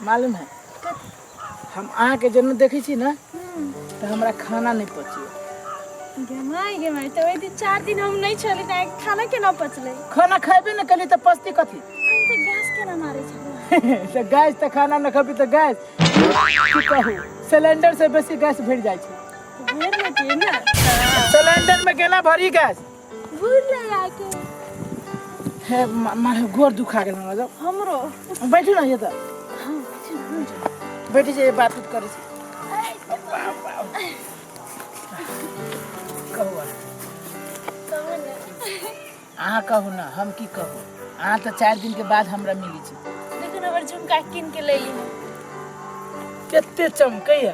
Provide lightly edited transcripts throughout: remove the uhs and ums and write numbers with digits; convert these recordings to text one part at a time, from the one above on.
मालूम है हम अहाँके जन्म देखै छी ने तऽ हमरा खाना नहि पचिए। गे माय, तऽ ओहि दिन 4 दिन हम नहि छली तऽ अहाँके खाना केना पचलै? खाना खयबे नहि केली तऽ पचती कथी? अहाँ तऽ गैस केना मारै छलै? तऽ गैस तऽ खाना नहि खबी तऽ गैस की कहू, सिलेंडर से बेसी गैस भरि जाइ छै। भरि लेतियै ने। सिलेंडर में केना भरी गैस? भूल ले आके। हे मारे गोर दुखा गेल हमरा जब। हमरो। बैठू ना ये तऽ। बैठ जाइए, बात उत करै छी। कहू अहाँ। अहाँ कहू ना, हम की कहू? अहाँ तऽ 4 दिन के बाद हमरा मिली छी। देखो ना, हमर झुमका कीन के ले ली। कते चमकैया,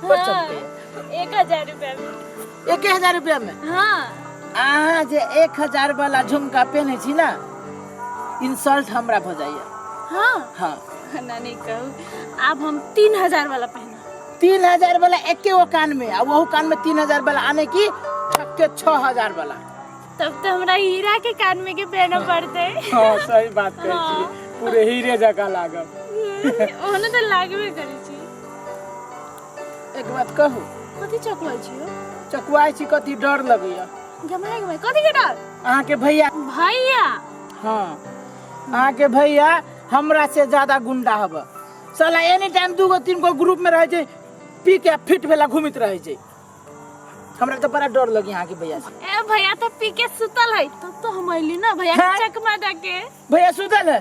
बड़ चमकैया। 1000 रुपया में। 1000 रुपया में? हाँ। अहाँ जे 1000 वाला झुमका पहने छी ना, इंसल्ट हमरा भऽ जाइया। हाँ। हाँ। ना नहीं कहू, आब हम 3000 वाला पहना। 3000 वाला एके गो कान में, आ वहू कान में 3000 वाला आने की छक्के 6000 वाला। तब तो हमरा हीरा के कान में के पहना पड़ते। हाँ, सही बात कहै छी, पूरे हीरे जकाँ लागब। ओहने तऽ लागबे करै छी। एक बात कहू? कथी चकुआइ छी हो? चकुआइ छी कथी, डर लगैया। गमाय गमाय, कथी के डर? अहाँके भैया। भैया? हाँ, अहाँके भैया हमरा से ज्यादा गुंडा हब साला। एनी टाइम 2 गो 3 गो ग्रुप में रहै छै, पी के फिट भेला घूमित रहै छै। हमरा तऽ बड़ा डर लगी अहाँके भैया से। ए भैया तो पी के सुतल है, तब तो हम अइली ना भैया के हैं? चकमा दे के। भैया सुतल है?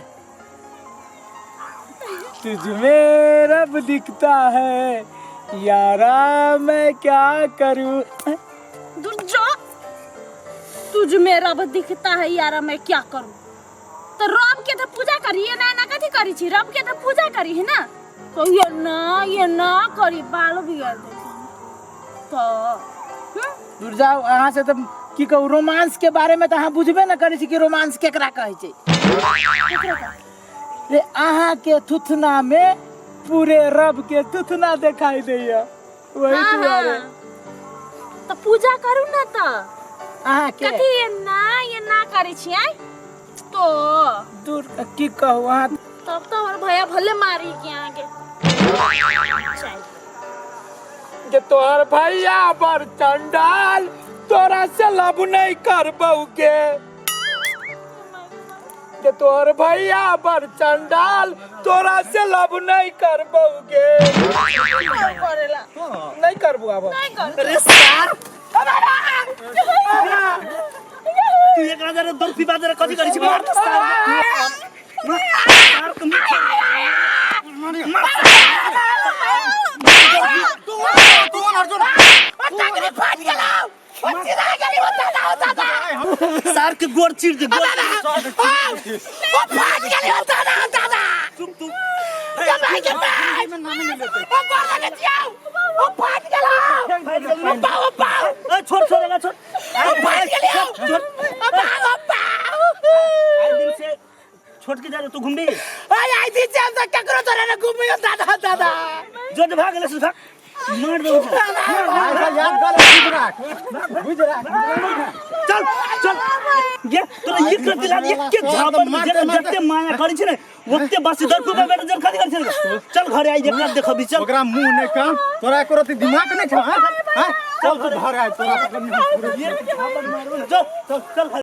तुझ में रब दिखता है यारा, मैं क्या करूं? दूर जो, तुझ में रब दिखता है यारा, मैं क्या करूं? तो रब के तो पूजा करी ना, ना कथी करी छी? रब के तो पूजा करी है ना, तो ये ना ये ना करी, बाल बिगाड़ दे तो। दूर जाओ अहाँ से। तऽ की कहू, रोमांस के बारे में तऽ अहाँ बुझबे न करै छी कि रोमांस केकरा कहै छै। रे अहाँ के थुथना में पूरे रब के थुथना देखाई दैया, वही दुआरे। तो पूजा करू ना तो। अहाँ के कथी ये ना ये ना करी छी आय तो? दूर, की कहू अहाँ। तब तो हमर भैया भले मारी के अहाँ के। चल। जे तोहर भैया बड़ चंडाल, तोरा से लब नहीं करबौ के। जे तोहर भैया बड़ चंडाल, तोरा से लब नहीं करबौ गे। करेला नहीं करबो आब। नहीं कर। अरे सार, तू 1000 दर्फी बाजेर कथी करै छी? मार त सार, मार के मार। तू अर्जुन सार के गोर चीर दे, गोर। चुप तू। ए छोड़, छोड़ एगा, छोड़, छोड़। आइ दिन से छोट के जा रे, तू घुमबी? आइ दिन से हम तऽ ककरो तोरा ने घुमियो दादा, दादा। जो जो, भाग गेलै से भाग, मार दे। याद कर, बुझ राख, बुझ राख। चल चल गे, तोरा एक रति लाग एक के झापड़ मारते, जते मारते। जते माया करै छै ने ओते बस दर पे बैठ जब कथी करै छै? चल घरे, आई देखना देखबी, चल। ओकरा मुंह नहि कम, तोरा एको रति दिमाग नहि छौ? हाँ? चल तू घर आय, तोरा एक झापड़ मारबो ने, चल चल चल घरे।